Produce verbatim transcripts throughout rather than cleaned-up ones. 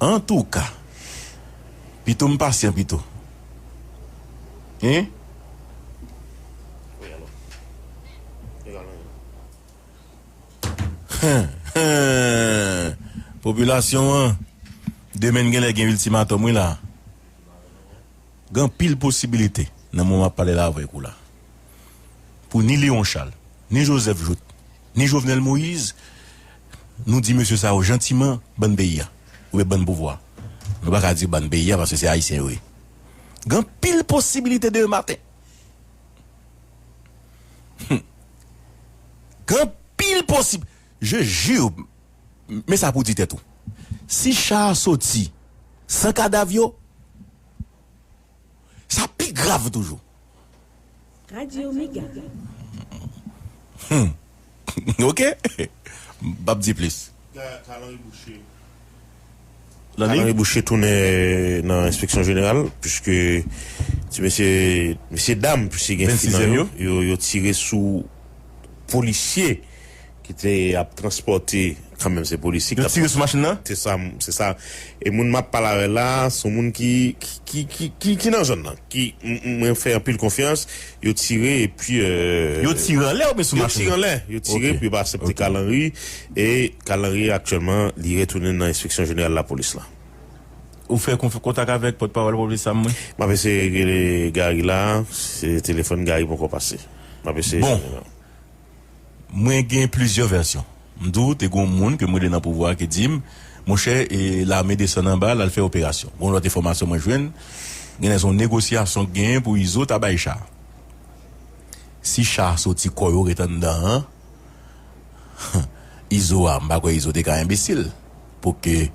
Antouka, pito m pasyan pito. Hein? Popilasyon an, demen n genlè gen iltimatòm wi la. Gen anpil posibilite nan moman m ap pale la avèk ou la. Pou ni Léon Charles, ni Joseph Jouthe, ni Jovenel Moïse, nou di mesye sa yo jantiman, bann peyi a, oubyen bann pouvwa. Nou pa ka di bann peyi a, paske se Ayisyen yo ye. Gen anpil posibilite demen maten. Gen anpil posib-, je jure, men sa pou di tèt ou. Si cha a soti san kadav yo, sa pi grav toujou. Radio Mega. Hmm. Ok. M p ap di plis. Ka-, Kalanri Boucher. Lani? Kalanri Boucher tounen nan enspeksyon jeneral, piske ti mesye, mesye dam, piske gen fi nan yo, yo, yo tire sou polisye ki te ap transpòte, kanmenm se polisye ki t ap tire sou machin nan? Se sa, se sa. E moun m ap pale avè l la, se yon moun ki, ki, ki, ki, ki, ki nan zòn nan, ki, m, m, mwen fè anpil konfyans, yo tire epi, euh, yo tire anlè oubyen sou machin nan? Yo tire anlè, yo tire, ok, epi yo pa aksepte Kalanri, e Kalanri aktyèlman, li retounen nan enspeksyon jeneral lapolis la. Ou fè konf-, kontak avèk pòtpawòl polis la, mwen? M ap eseye rele Gary la, se telefòn Gary poko pase. M ap eseye. Bon. Mwen gen plizyè vèsyon. M di w, te gen yon moun ke m rele nan pouvwa a ki di m, monchè, e, lame desann anba, l al fè operasyon. Gon lòt enfòmasyon mwen jwenn, genlè se yon negosyasyon k genyen pou Izo ta bay cha. Si cha a soti kò yo ret anndan an, Izo a, m pa kwè Izo te ka enbesil. Pou ke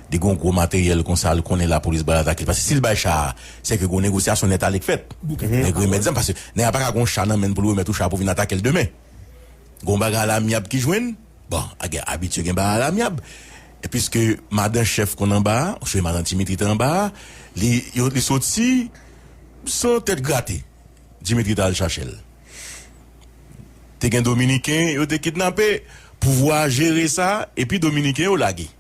li gen yon gwo materyèl konsa, l konnen lapolis pral atake l. Paske si l bay cha a, se ke gon negosyasyon nèt ale k fèt. Nèg remèt zam, paske nèg la pa ka gon cha nan men l pou l remèt ou cha pou vin atake l demen. Gon bagay alamyab ki jwenn, bon, a gen abitye gen bagay alamyab. E piske madan chèf konn anba a, oubyen madan Dimitri te anba a, li, yo, li soti san tèt grate. Dimitri t al chache l. Te gen Dominiken, yo te kidnape, pouvwa a jere sa, epi Dominiken yo lage.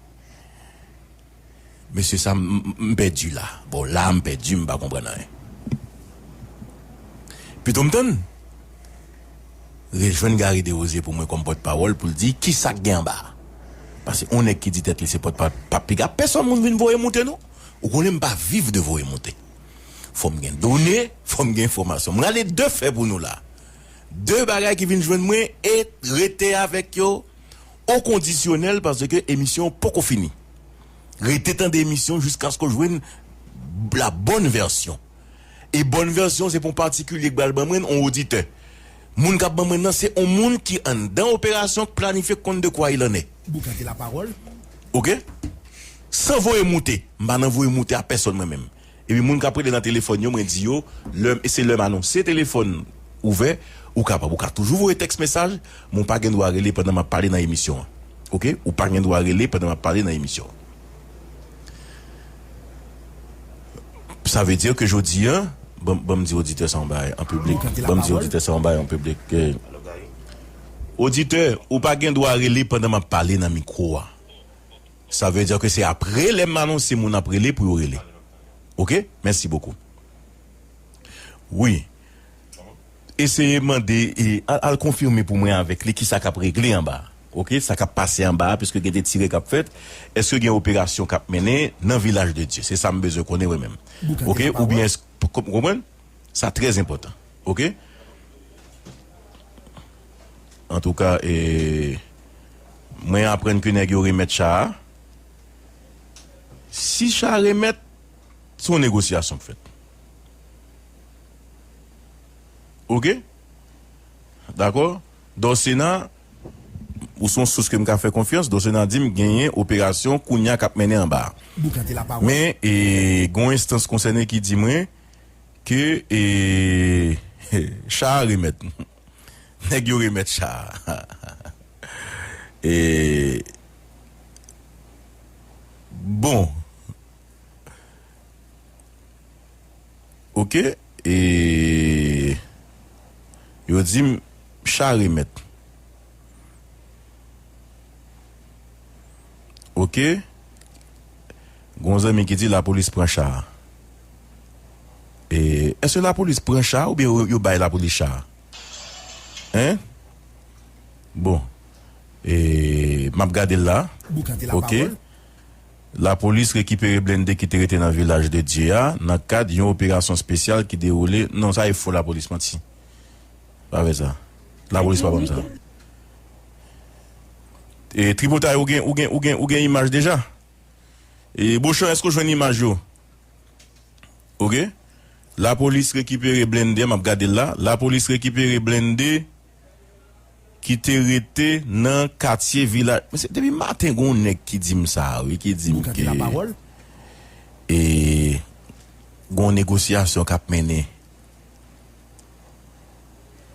Mesye sa, m, m, m pèdi la. Bon, la, m pèdi, m pa konprann anyen. Pito m tann. Rejwenn Gary Desrosiers pou mwen kòm pòtpawòl pou l di kisa k gen anba a. Paske yon nèg ki di tèt li se pòtpawòl, p ap piga pèsonn moun vin voye moute non. Ou konnen m pa viv de voye moute. Fò m gen done, fò m gen enfòmasyon. M rale de fè pou nou la. De bagay ki vin jwenn mwen e rete avèk yo o kondisyonèl paske emisyon an poko fini. Rete tande emisyon jiskaske w jwenn la bòn vèsyon. E bòn vèsyon se pou yon patikilye k pral ban mwen yon oditè. Moun k ap ban mwen nan se yon moun ki anndan operasyon k planifye, k konn de kwa il en est. Boukan de la pawòl. Oke? San voye moute. M pa nan voye moute a pèsonn mwen menm. Epi moun k ap rele nan telefòn yo, mwen di yo, lè, e se lè m anonse telefòn ouvè, ou kapab, ou ka toujou voye tèks mesaj, men ou pa gen dwa rele pandan m ap pale nan emisyon an. Oke? Ou pa gen dwa rele pandan m ap pale nan emisyon an. Sa vle di ke jodi a, ban, ban m di oditè sa yon bagay an piblik. Ban m di oditè sa yon bagay an piblik. Eh, oditè, ou pa gen dwa rele pandan m ap pale nan mikwo a. Sa vle di ke se apre lè m anonse moun ap rele pou yo rele. Oke? Mèsi bokou. Wi. Eseye mande, e, al, al konfime pou mwen avèk li kisa k ap regle anba a. Oke? Sa k ap pase anba a, piske gen de tire k ap fèt. Èske gen operasyon k ap mennen nan Vilaj de Dye? Se sa m bezwen konnen mwen menm. Oke? Oubyen èske, w konprann? Sa trè enpòtan. Oke? Antouka, e, mwen aprann ke nèg yo remèt cha a. Si cha a remèt, se yon negosyasyon k fèt. Oke? Dakò? Dòsena, ou se yon sous ke m ka fè konfyans, Dòsena di m genyen operasyon kounye a k ap mennen anba a. Men, e, gen yon enstans konsène ki di mwen ke, e, cha a remèt. Nèg yo remèt cha a. E, bon. Oke. E, yo di m cha remèt. Oke. Gon zanmi ki di lapolis pran cha a. E, èske lapolis pran cha a oubyen yo, yo bay lapolis cha a? Hein? Bon. E, m ap gade l la. Boukante la Ok. pawòl. Lapolis rekipere blende ki te rete nan Vilaj de Dye a nan kad yon operasyon espesyal ki dewoule. Non, sa e fo, lapolis manti. Pa vre sa. Lapolis pa ban m sa. E, Tripotay, ou gen, ou gen, ou gen, ou gen imaj deja? E, Bochan, èske w jwenn imaj yo? Ok. Lapolis rekipere blende, m ap gade l la. Lapolis rekipere blende ki te rete nan katye Vilaj. Mesye, depi maten, gon nèg ki di m sa, wi, ki di m Boukante ke, lapawòl. E, gon negosyasyon k ap mennen.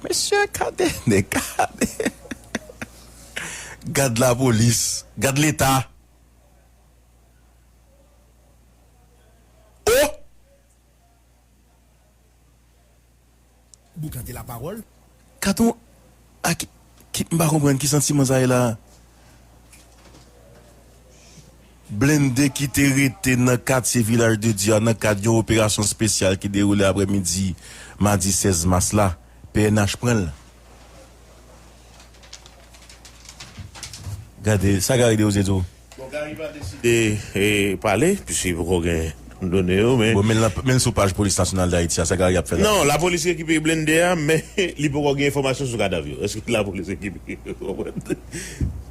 Mesye, gade, gade. Gad lapolis, gad Leta. Oh! Boukante lapawòl. Katon, a ki, ki, m pa konprann ki santiman sa ye la. Blende ki te rete nan katye Vilaj de Dye a nan kad yon operasyon espesyal ki dewoule aprèmidi madi sèz mas la, P N H pran l. Gade, sa Gary Desrosiers di w. Bon, Gary pa deside, e, pale, piske li poko gen done yo, men Bon, men l, men l sou paj Polis Nasyonal d Ayiti a, sa Gary ap fè la? Non, lapolis rekipere blende a, men li poko gen enfòmasyon sou kadav yo. Èske lapolis rekipere?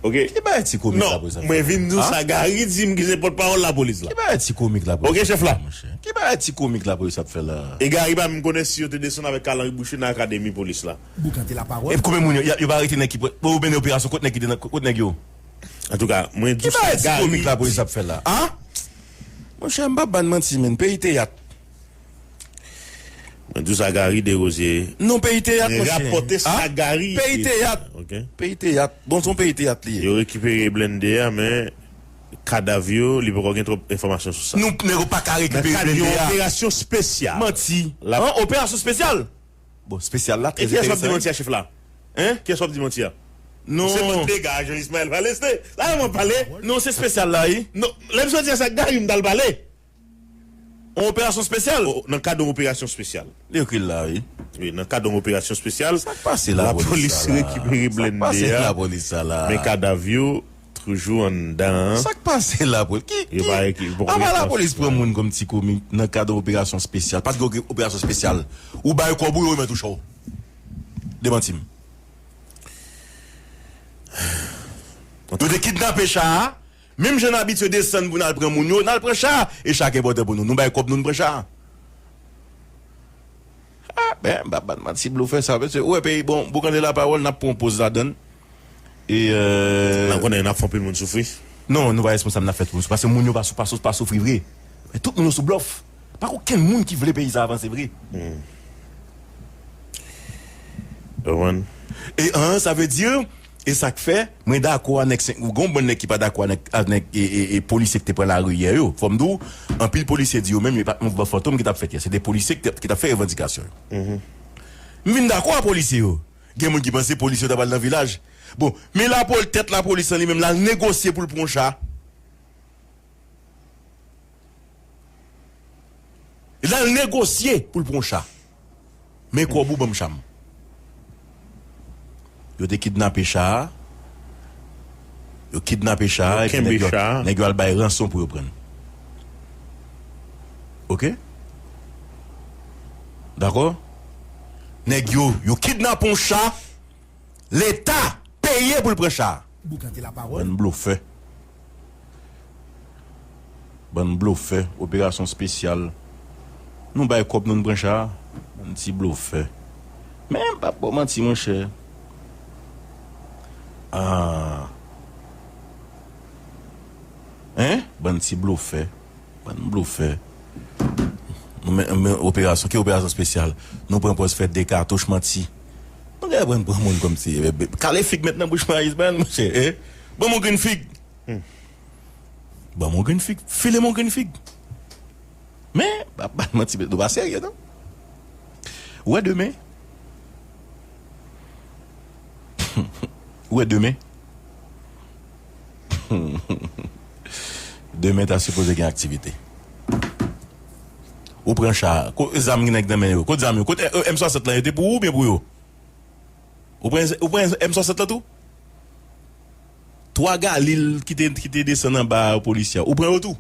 Ok. Ki bagay ti komik Non, lapolis ap mwen fè? vin di w Hein? sa Gary di m ki se pòtpawòl lapolis la. Ki bagay ti komik lapolis Ok, ap chèf fè la. la, monchè? Ki bagay ti komik lapolis ap fè la? E Gary pa menm konnen si yo te desann avèk kalanri bouche nan akademi polis la. Boukante lapawòl. E konbyen moun yo, yo pa arete nèg ki pre-, pou mennen operasyon kont nèg ki te nan, kont nèg yo? Antouka, mwen di Ki sa bagay ti Gary komik lapolis ap fè la? A? Monchè, m p ap ba n manti, menn. Peyi teyat. Mwen di sa Gary Desrosiers. Non, peyi teyat, Men monchè. rapòte sa A? Gary Peyi teyat. Ok. Peyi teyat. Bon, se yon peyi teyat li ye. Yo rekipere blende a, men kadav yo, li poko gen twòp enfòmasyon sou sa. Nou, nèg yo pa ka Nan rekipere kad yon blende a. operasyon espesyal. Manti. La An, operasyon espesyal? Bon, espesyal la, E trè kiyès w ap di enteresan, manti wi. a, chèf la? Hein? Kiyès w ap di manti a? Non. Se mwen dega, Jean Ismaël pale, se la mwen pale. Non, se espesyal la, wi. Non, lè misye di sa, Gary m t al pale. Yon operasyon espesyal? O, nan kad yon operasyon espesyal. Li ekri l la, wi. Wi, nan kad yon operasyon espesyal, Sa k pase la, lapolis polis sa la? rekipere Sa k blende pase a. la, polis sa la? Men kadav yo toujou anndan an. Sa k pase la, polis? Ki, Yo ki, pa, yo poko apa gen lapolis pran moun kòm ti komik nan kad yon operasyon espesyal? Paske yon operasyon espesyal, ou bay kòb ou, yo remèt ou cha w. Demanti m. Yo te kidnape cha a, menm jan n abitye desann pou n al pran moun yo, n al pran cha a, e cha a ki enpòtan pou nou. Nou bay kòb nou, n pran cha a. Ah, ben, m pa, pa, pa ti blofè sa, mesye. Ou wè peyi, bon, boukante lapawòl, n ap pran yon poz ladann. E, euh, N ap konnen n ap fè anpil moun soufri. Non, nou pa responsab, n ap fè tout moun soufri. Paske moun yo pa sou, pa sou, pa soufri vre. Men tout moun yo sou blòf. Pa gen okenn moun ki vle peyi sa avanse vre. Hmm. Ou konprann? E an, sa vle di, e sa k fè, mwen dakò a nèg senk, gon bann nèg ki pa dakò a nèg, a nèg, e, e, e polisye ki te pran lari yè yo. Fò m di w, anpil polisye di yo menm, yo pa t mouvman fantom ki t ap fèt yè. Se de polisye ki t, ki t ap fè revandikasyon yo. Mhm. M vin dakò a polisye yo. Gen moun ki panse polisye yo ta pral nan vilaj. Bon, men lapol-, tèt lapolis lan li menm, l al negosye pou l pran yon cha. L al negosye pou l pran yon cha. Men kòb ou, ban m cha m. Yo te kidnape cha a. Yo kidnape cha a, Yo epi kenbe nèg yo, cha a. nèg yo al bay ranson pou yo pran l. Oke? Dakò? Nèg yo, yo kidnape yon cha. Leta peye pou l pran cha a. Boukante lapawòl. Bann blofè. Bann blofè. Operasyon espesyal. Nou bay kòb nou, n pran cha a. Bann ti blofè. Men, m p ap ba w manti, monchè. Ah. Hein? Bann ti blofè. Bann blofè. Nou men, men operasyon, ki operasyon espesyal? Nou pran pòz fè de katouch manti. Nou gen pran, pran moun kòmsi, eh, eh, kale fig mèt nan bouch Maryse, ban monchè, eh. Ban m yon grenn fig. Hmm. Ban m yon grenn fig. File m yon grenn fig. Men, pa, pa manti, nou pa serye, non. Ou wè demen. Ou wè demen. Demen ta sipoze gen aktivite. Ou pran cha, ko-, zam ki nèg nan men yo. Kot zam yo? Kot, eh, M swasant lan, yo te pou ou oubyen pou yo? Ou pran, ou pran M swasant lan tou? Twa Galil ki te, ki te desann anba polisye a, ou pran yo tou?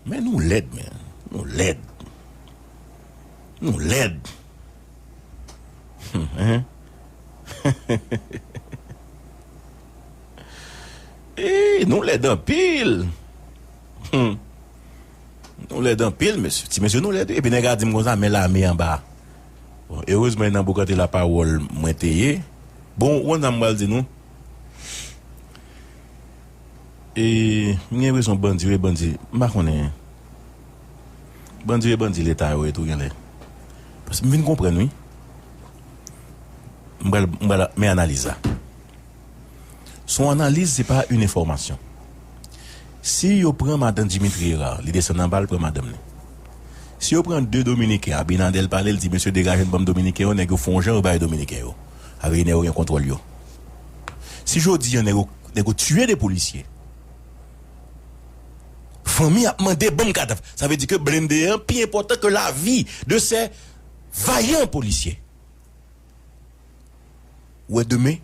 Men nou lèd, men. Nou lèd. Nou lèd. Hein? Eh, nou lèd anpil. Hmm. Nou lèd anpil, mesye. Ti mesye, nou lèd. Epi nèg a di m konsa, men lame anba. Bon, erezman, nan Boukante Lapawòl mwen te ye. Bon, ou konn sa m pral di nou? E, m gen enpresyon bandi, wi, bandi. M pa konnen. Bandi, wi, bandi Leta yo ye tou genlè. Paske m vin konprann, wi. M pral, m pral, men analiz la. Se yon analiz, se pa yon enfòmasyon. Si yo pran madan Dimitri Hérard, li desann anba, l pran madanm li. Si yo pran de Dominiken, Abinader pale, l di, "Mesye, degaje n, ban m Dominiken yo," nèg yo fè yon jan, yo bay Dominiken yo. Sa vle di nèg yo gen kontwòl yo. Si jodi a, nèg yo, nèg yo tiye de polisye, fanmi ap mande, "Ban m kadav." Sa vle di ke blende an pi enpòtan ke lavi de ces vaillants policiers. Ou wè demen,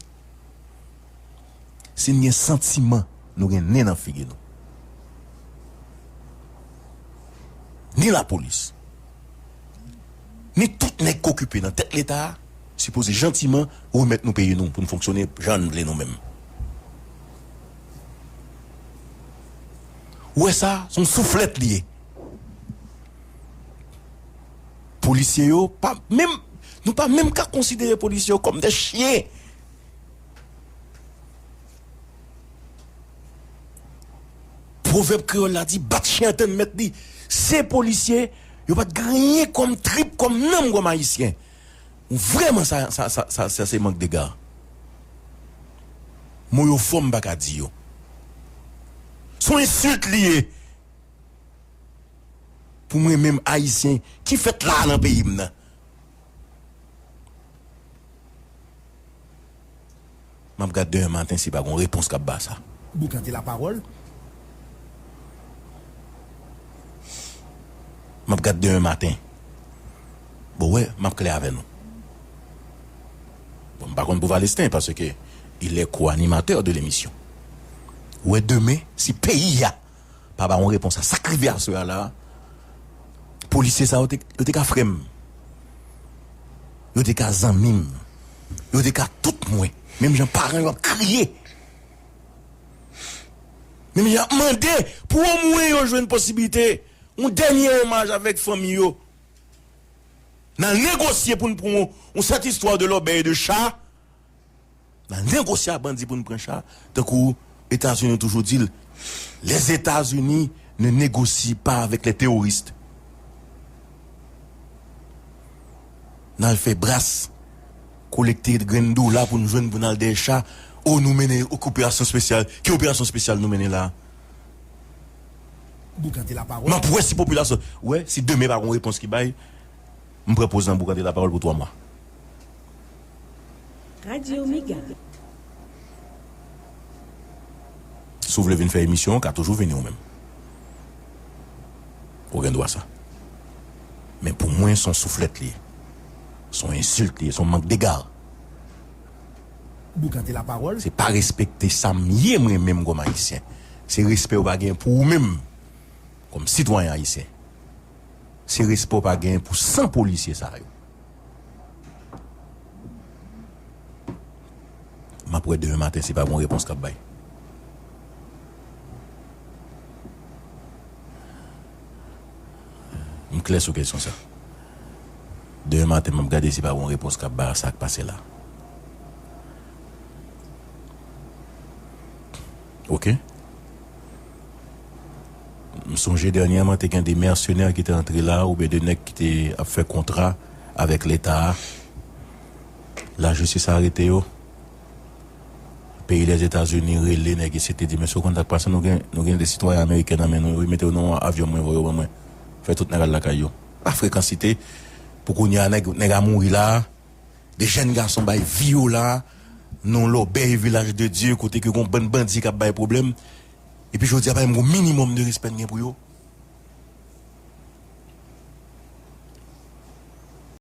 si n gen santiman nou gen nen nan figi nou, ni lapolis, ni tout nèg k okipe nan tèt Leta a, sipoze jantiman remèt nou peyi nou pou n fonksyone jan n vle nou menm. Ou wè sa, se yon souflèt li ye. Polisye yo, pa menm, nou pa menm ka konsidere polisye yo kòm de chyen. Pwovèb kreyòl la di, "Bat chyen an tann mèt li." Se polisye, yo pa t gen anyen kòm trip, kòm nanm, kòm ayisyen. Vrèman, sa, sa, sa, sa, sa se mank dega. Mo yo fò, m pa ka di yo. Se yon ensilt li ye. Pou mwen menm, ayisyen ki fèt la nan peyi m nan. M ap gad demen maten si pa gon repons k ap ba sa. Boukante lapawòl. M ap gad demen maten. Bon, wè, m ap klè avè nou. Bon, m pa konn pou Valesten, paske il est co-animateur de l'émission. Wè, demen, si peyi a pa ba yon repons a sa k rive aswè a la, polisye sa yo te, yo te ka frè m. Yo te ka zanmi m. Yo te ka tout mwen. Menm jan paran yo ap kriye. Menm jan ap mande pou omwen yo jwenn posiblite yon dènye omaj avèk fanmi yo. N al negosye pou n pran yon, yon sèt istwa de lòbèy de cha. N al negosye ak bandi pou n pran cha. Tankou Etazini toujou di l, "Les États-Unis ne négocient pas avec les terroristes." N al fè bras, kolekte grenn dola pou n jwenn pou n al dèyè cha. O, nou mennen operasyon espesyal. Ki operasyon espesyal nou mennen la? Boukante lapawòl. M ap wè si popilasyon, wè, si demen pa gon repons ki bay, m pran poz nan Boukante lapawòl pou twa mwa. Radyo Mega. Si w vle vin fè emisyon, w ka toujou vini ou menm. Ou gen dwa sa. Men pou mwen, se yon souflèt li ye. Se yon ensilt li ye, se yon mank dega. Boukante lapawòl. Se pa respekte sa m ye mwen menm kòm ayisyen. Se respè w pa gen pou ou menm kòm sitwayen ayisyen. Se respè w pa gen pou san polisye sa yo. M ap wè demen maten si pa gon repons k ap bay. M klè sou kesyon sa. Demen maten, m ap gade si pa gon repons k ap bay a sa k pase la. Oke? M sonje dènyèman te gen de mèsenè ki te antre la, oubyen de nèg ki te ap fè kontra avèk Leta a. Lajistis arete yo. Peyi Lèzetazini rele nèg isit, li di, "Mesye, w konn sa k pase, nou gen, nou gen de sitwayen ameriken nan men nou, wi, mete yo nan yon avyon mwen, voye yo ban mwen." Fè tout nèg al lakay yo. Pa frekansite, pou kounye a, nèg, nèg a mouri la, de jèn gason bay vi yo la, nan yon lòbèy Vilaj de Dye kote ke gon bann bandi k ap bay pwoblèm. Epi jodi a pa menm gon minimòm de respè n gen pou yo.